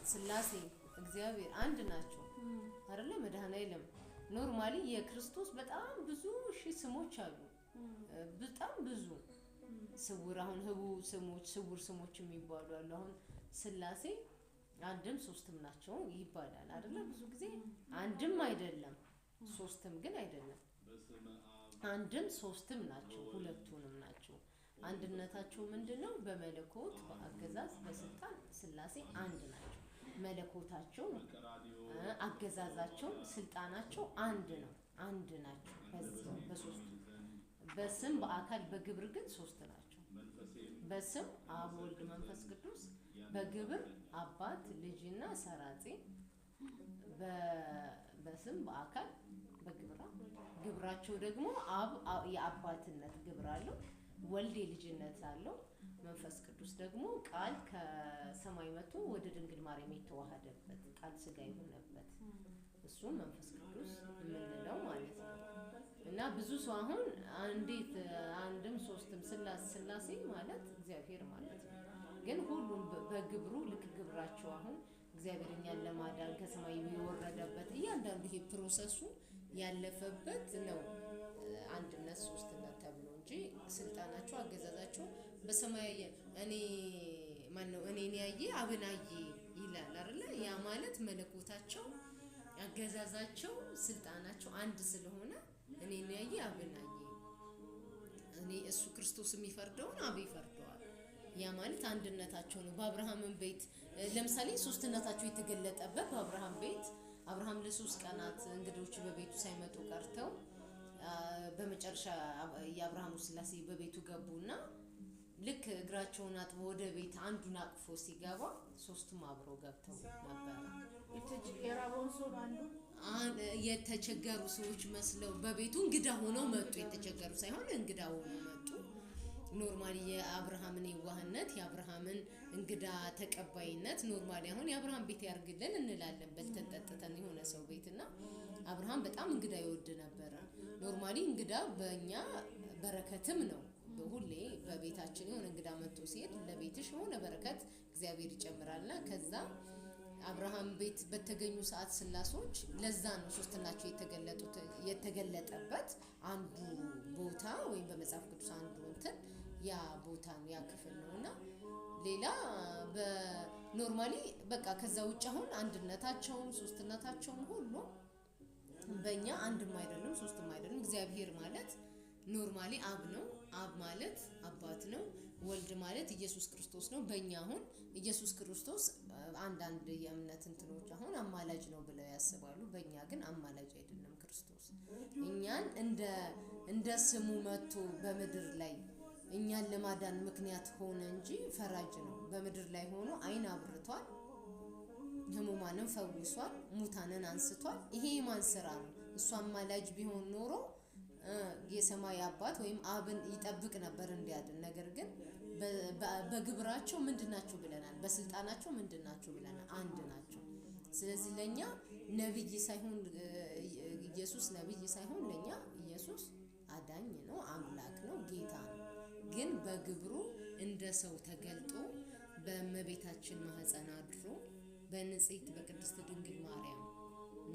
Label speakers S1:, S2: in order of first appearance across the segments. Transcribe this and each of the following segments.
S1: ስላሴ እግዚአብሔር አንድ ናቸው አይደለ? መድኃኔዓለም normally የክርስቶስ በጣም ብዙ ሺህ ስሞች አሉ። በጣም ብዙ ስውር አሁን ህቡዕ ስሞች ስውር ስሞች የሚባሉ አሉ። አሁን ስላሴ አንድም ሶስትም ናቸው ይባላል አይደለ? ብዙ ጊዜ አንድም አይደለም ሶስትም ግን አይደለም። አንድም ሶስትም ናቸው፣ ሁለቱንም ናቸው። አንድነታቸው ምንድነው? በመለኮት በአገዛዝ በስልጣን ስላሴ አንድ ናቸው። መለኮታቸው፣ አገዛዛቸው፣ ስልጣናቸው አንድ ነው። አንድ ናቸው። በዚህ በሶስቱ በስም በአካል በግብር ግን ሶስት ናቸው። በስም አብ ወልድ መንፈስ ቅዱስ፣ በግብር አባት ልጅና ሰራጼ። በስም በአካል በግብራ ግብራቸው ደግሞ አብ የአባትነት ግብር አለው፣ ወልድ የልጅነት አለው፣ መንፈስ ቅዱስ ደግሞ ቃል ከሰማይ መጥቶ ወደ ድንግል ማርያም የተዋሃደበት ቃል ስጋ የሆነበት እሱም መንፈስ ቅዱስ የምንለው ማለት ነው። እና ብዙ ሰው አሁን እንዴት አንድም ሶስትም ስላሴ ማለት እግዚአብሔር ማለት ነው። ግን ሁሉም በግብሩ ልክ ግብራቸው አሁን እግዚአብሔር እኛን ለማዳን ከሰማይ የወረደበት እያንዳንዱ ይሄ process ኡ ያለፈበት ነው አንድነት ሶስትነት ተብሎ እንጂ ስልጣናቸው አገዛዛቸው በሰማይ እኔ ማነው እኔን ያየ አብን አየ ይላል አይደለ? ያ ማለት መለኮታቸው አገዛዛቸው ስልጣናቸው አንድ ስለሆነ እኔን ያየ አብን አየ፣ እኔ እሱ ክርስቶስ የሚፈርደውን አብ ይፈርደዋል። ያ ማለት አንድነታቸው ነው። በአብርሃምን ቤት ለምሳሌ ሶስትነታቸው የተገለጠበት በአብርሃም ቤት አብርሃም ለሶስት ቀናት እንግዶች በቤቱ ሳይመጡ ቀርተው በመጨረሻ የአብርሃሙ ስላሴ በቤቱ ገቡና ልክ እግራቸውን አጥቦ ወደ ቤት አንዱን አቅፎ ሲገባ ሶስቱም አብረው ገብተው ነበረ።
S2: የራበውን ሰው አንዱ
S1: የተቸገሩ ሰዎች መስለው በቤቱ እንግዳ ሆነው መጡ። የተቸገሩ ሳይሆን እንግዳ ሆነው መጡ። normally የአብርሃምን የዋህነት የአብርሃምን እንግዳ ተቀባይነት normally አሁን የአብርሃም ቤት ያርግልን እንላለን በልተን ጠጥተን የሆነ ሰው ቤት እና አብርሃም በጣም እንግዳ ይወድ ነበረ። normally እንግዳ በእኛ በረከትም ነው። ሁሌ በቤታችን የሆነ እንግዳ መጥቶ ሲሄድ ለቤትሽ የሆነ በረከት እግዚአብሔር ይጨምራልና ከዛ አብርሃም ቤት በተገኙ ሰዓት ስላሶች ለዛ ነው ሶስትናቸው የተገለጡት የተገለጠበት አንዱ ቦታ ወይም በመጽሐፍ ቅዱስ አንዱ እንትን ያ ቦታ ነው ያ ክፍል ነው። እና ሌላ በ normally በቃ ከዛ ውጭ አሁን አንድነታቸውም ሶስትነታቸውም ሁሉ በእኛ አንድም አይደለም ሶስትም አይደለም። እግዚአብሔር ማለት normally አብ ነው። አብ ማለት አባት ነው። ወልድ ማለት ኢየሱስ ክርስቶስ ነው። በእኛ አሁን ኢየሱስ ክርስቶስ አንዳንድ የእምነት እንትኖች አሁን አማላጅ ነው ብለው ያስባሉ። በእኛ ግን አማላጅ አይደለም ክርስቶስ። እኛን እንደ ስሙ መጥቶ በምድር ላይ እኛን ለማዳን ምክንያት ሆነ እንጂ ፈራጅ ነው። በምድር ላይ ሆኖ ዓይን አብርቷል፣ ህሙማንን ፈውሷል፣ ሙታንን አንስቷል። ይሄ የማን ስራ ነው? እሱ አማላጅ ቢሆን ኖሮ የሰማይ አባት ወይም አብን ይጠብቅ ነበር እንዲያድን። ነገር ግን በግብራቸው ምንድን ናቸው ብለናል፣ በስልጣናቸው ምንድን ናቸው ብለናል፣ አንድ ናቸው። ስለዚህ ለኛ ነብይ ሳይሆን ኢየሱስ ነብይ ሳይሆን ለኛ ኢየሱስ አዳኝ ነው፣ አምላክ ነው፣ ጌታ ነው። ግን በግብሩ እንደ ሰው ተገልጦ በእመቤታችን ማህፀን አድሮ በንጽሕት በቅድስት ድንግል ማርያም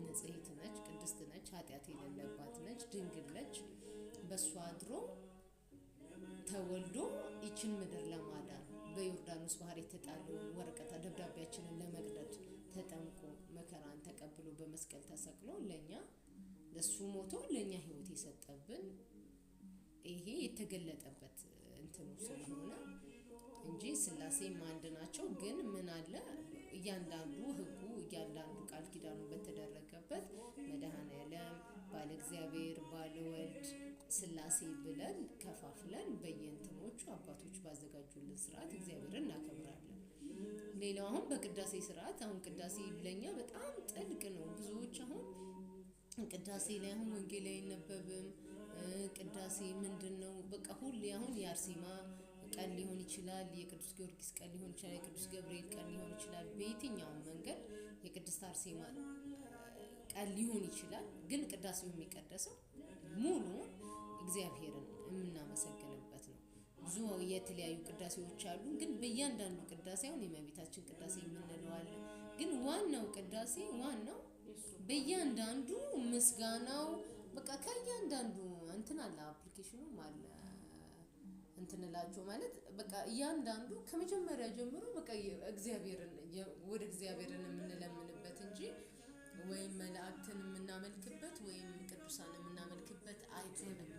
S1: ንጽሕት ነች፣ ቅድስት ነች፣ ኃጢአት የሌለባት ነች፣ ድንግል ነች። በእሷ አድሮ ተወልዶ ይችን ምድር ለማዳን በዮርዳኖስ ባህር የተጣለውን ወረቀት ደብዳቤያችንን ለመቅደድ ተጠምቆ መከራን ተቀብሎ በመስቀል ተሰቅሎ ለኛ ለሱ ሞቶ ለኛ ሕይወት የሰጠብን ይሄ የተገለጠበት እንትኑ ስለሆነ እንጂ ስላሴም አንድ ናቸው። ግን ምን አለ እያንዳንዱ ሕጉ እያንዳንዱ ቃል ኪዳኑ በተደረገበት መድኃኔዓለም ባለ እግዚአብሔር ባለ ወልድ ስላሴ ብለን ከፋፍለን በየእንትኖቹ አባቶች ባዘጋጁልን ስርዓት እግዚአብሔርን እናከብራለን። ሌላው አሁን በቅዳሴ ስርዓት አሁን ቅዳሴ ለኛ በጣም ጥልቅ ነው። ብዙዎች አሁን ቅዳሴ ላይ አሁን ወንጌል አይነበብም። ቅዳሴ ምንድነው? በቃ ሁሌ አሁን የአርሴማ ቀን ሊሆን ይችላል፣ የቅዱስ ጊዮርጊስ ቀን ሊሆን ይችላል፣ የቅዱስ ገብርኤል ቀን ሊሆን ይችላል። በየትኛውም መንገድ የቅድስት አርሴማ ቀን ሊሆን ይችላል። ግን ቅዳሴው የሚቀደሰው ሙሉውን እግዚአብሔርን የምናመሰግንበት ነው። ብዙ የተለያዩ ቅዳሴዎች አሉ። ግን በእያንዳንዱ ቅዳሴ አሁን የእመቤታችን ቅዳሴ የምንለው አለ። ግን ውዳሴ ዋናው በእያንዳንዱ ምስጋናው በቃ ከእያንዳንዱ እንትን አለ፣ application ኑም አለ፣ እንትን እላቸው ማለት በቃ እያንዳንዱ ከመጀመሪያ ጀምሮ በቃ እግዚአብሔርን ወደ እግዚአብሔርን የምንለምንበት እንጂ ወይም መላእክትን የምናመልክበት ወይም ቅዱሳን የምናመልክበት አይደለም።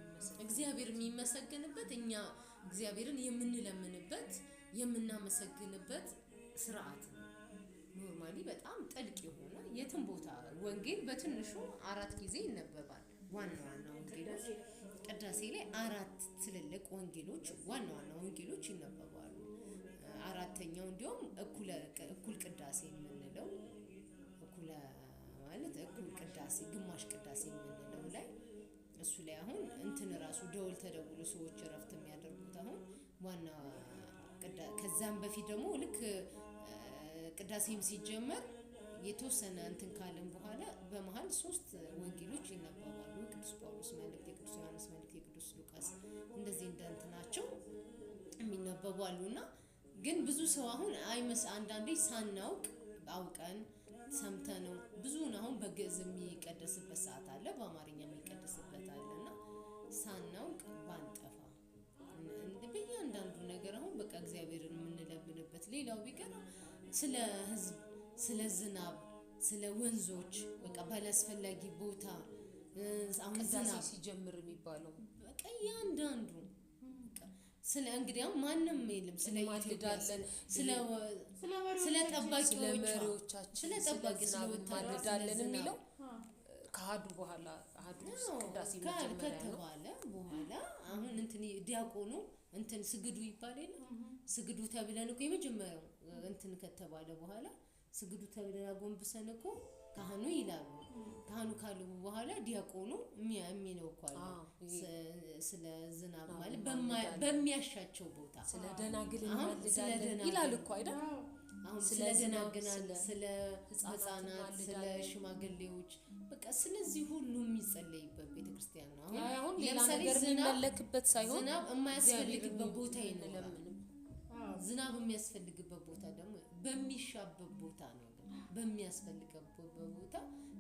S1: እግዚአብሔር የሚመሰገንበት፣ እኛ እግዚአብሔርን የምንለምንበት፣ የምናመሰግንበት ስርዓት ነው። Normally በጣም ጥልቅ የሆነ የትም ቦታ ወንጌል በትንሹ 4 ጊዜ ይነበባል። ዋና ዋና ወንጌሎች ቅዳሴ ላይ 4 ትልልቅ ወንጌሎች፣ ዋና ዋና ወንጌሎች ይነበባሉ። አራተኛው እንዲያውም እኩል ቅዳሴ የምንለው፣ እኩለ ማለት እኩል ቅዳሴ፣ ግማሽ ቅዳሴ የምንለው ላይ እሱ ላይ አሁን እንትን ራሱ ደወል ተደውሎ ሰዎች እረፍት የሚያደርጉት አሁን ዋና ከዛም በፊት ደግሞ ልክ ቅዳሴም ሲጀመር የተወሰነ እንትን ካልን በኋላ በመሀል 3 ወንጌሎች ይነበባሉ። የቅዱስ ጳውሎስ መልእክት፣ የቅዱስ ዮሐንስ መልእክት፣ የቅዱስ ሉቃስ እንደዚህ እንደ እንትናቸው የሚነበቡ አሉና ግን ብዙ ሰው አሁን አይመስ አንዳንዴ ሳናውቅ አውቀን ሰምተነው ብዙውን አሁን በግዕዝ የሚቀደስበት ሰዓት አለ፣ በአማርኛ የሚቀደስበት አለና ሳናውቅ ባንጠፋ በእያንዳንዱ ነገር አሁን በቃ እግዚአብሔርን የምንለምንበት። ሌላው ቢቀር ስለ ህዝብ፣ ስለ ዝናብ፣ ስለ ወንዞች በቃ ባላስፈላጊ ቦታ አሁን
S3: ቅዳሴ
S1: ዝናብ
S3: ሲጀምር የሚባለው
S1: በቃ እያንዳንዱ በቃ ስለ እንግዲህ አሁን ማንም የለም ስለ ኢትዮጵያ
S3: እንማልዳለን፣
S1: ስለ
S2: ስለ
S1: ስለ
S2: መሪዎቻችን፣
S1: ጠባቂዎቿ፣
S3: ስለ መሪዎቻችን፣
S1: ስለ ጠባቂ፣
S3: ስለ
S1: ስለ
S3: ዝናብ
S1: ወታደር፣ ስለ
S3: እንማልዳለን
S1: ዝናብ።
S3: የሚለው ከአሐዱ በኋላ አሐዱ ቅዳሴ መጀመሪያ ነው።
S1: ከተባለ በኋላ አሁን እንትን ዲያቆኑ እንትን ስግዱ ይባል የለ፣ ስግዱ ተብለን እኮ የመጀመሪያው እንትን ከተባለ በኋላ ስግዱ ተብለን አጎንብሰን እኮ ካህኑ ይላሉ። ካህኑ ካሉ በኋላ ዲያቆኑ የሚለው እኮ አለ። ስለ ዝናብ ማለት በሚያሻቸው ቦታ
S3: ስለ ደናግል
S1: አሁን ስለ
S3: እንማልዳለን
S1: ደናግል
S3: ይላል እኮ አይደል?
S1: አሁን
S3: ስለ
S1: ስለ
S3: ዝናብ፣
S1: ደናግላን፣
S3: ስለ
S1: ስለ
S3: ህፃናት
S1: ህፃናት፣ ስለ
S3: እንማልዳለን።
S1: ሽማግሌዎች በቃ ስለዚህ ሁሉ የሚጸለይበት ቤተክርስቲያን ነው። አሁን
S3: አይ አሁን ሌላ
S1: ለምሳሌ
S3: ነገር
S1: ዝናብ
S3: የሚመለክበት ሳይሆን
S1: ዝናብ የማያስፈልግበት
S3: እግዚአብሔርን
S1: ቦታ ይኖራል።
S3: የምንለምንበት።
S1: ዝናብ የሚያስፈልግበት ቦታ ደግሞ በሚሻበት ቦታ ነው። ግን በሚያስፈልግበት ቦታ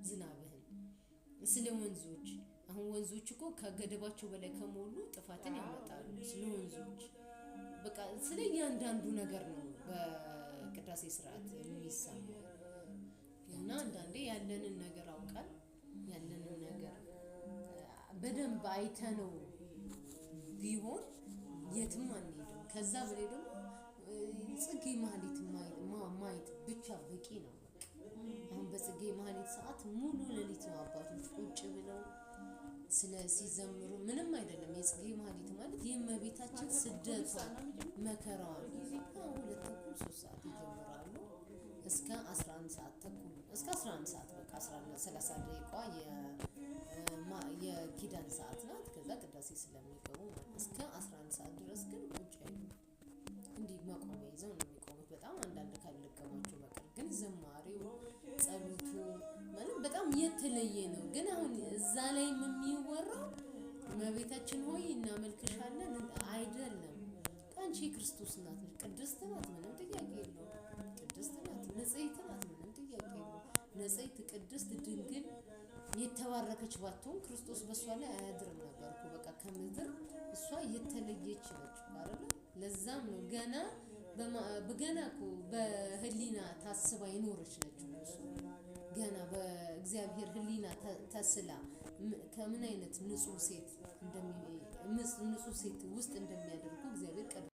S1: ዝናብህን ስለ ወንዞች አሁን ወንዞች እኮ ከገደባቸው በላይ ከሞሉ ጥፋትን ያመጣሉ። ስለ ወንዞች በቃ ስለ እያንዳንዱ ነገር ነው በቅዳሴ ስርዓት የሚሰማው። እና አንዳንዴ ያለንን ነገር አውቀን ያለንን ነገር በደንብ አይተነው ቢሆን የትም አንሄድም። ከዛ በላይ ደግሞ ጽጌ ማህሌት ማየት ብቻ በቂ ነው። በቃ አሁን በጽጌ ማህሌት ሰዓት ሙሉ ሌሊት ነው አባቶች ቁጭ ብለው ስለ ሲዘምሩ ምንም አይደለም። የጽጌ ማህሌት ማለት የእመቤታችን ስደቷ መከራዋ ነው። 2:30 3 ሰዓት ይጀምራሉ እስከ 11 ሰዓት ተኩል እስከ 11 ሰዓት በቃ 11:30 ደቂቃ የኪዳን ሰዓት ናት። ከዛ ቅዳሴ ስለሚገቡ ማለት እስከ 11 ሰዓት ድረስ ግን ቁጭ አይሉም። እንዲህ መቆሚያ ይዘው ነው የሚቆሙት። በጣም አንዳንድ ካልደከማቸው በቀር ግን ዝማሬው ጸሎቱ ማለት በጣም የተለየ ነው። ግን አሁን እዛ ላይ የሚወራው እመቤታችን ሆይ እናመልክሻለን አይደለም። አንቺ የክርስቶስ እናት ነሽ፣ ቅድስት ናት፣ ምንም ጥያቄ የለውም። ቅድስት ናት፣ ንጽሕት ናት፣ ምንም ጥያቄ የለውም። ንጽሕት፣ ቅድስት፣ ድንግል የተባረከች ባትሆን ክርስቶስ በሷ ላይ አያድርም ነበር እኮ። በቃ ከምድር እሷ የተለየች ነች እኮ አይደለ? ለዛም ነው ገና እኮ በህሊና ታስባ የኖረች ነች እኮ እሷ። ገና በእግዚአብሔር ህሊና ተስላ ከምን አይነት ንጹህ ሴት ንጹህ ሴት ውስጥ እንደሚያደርጉ እግዚአብሔር ቀድሞ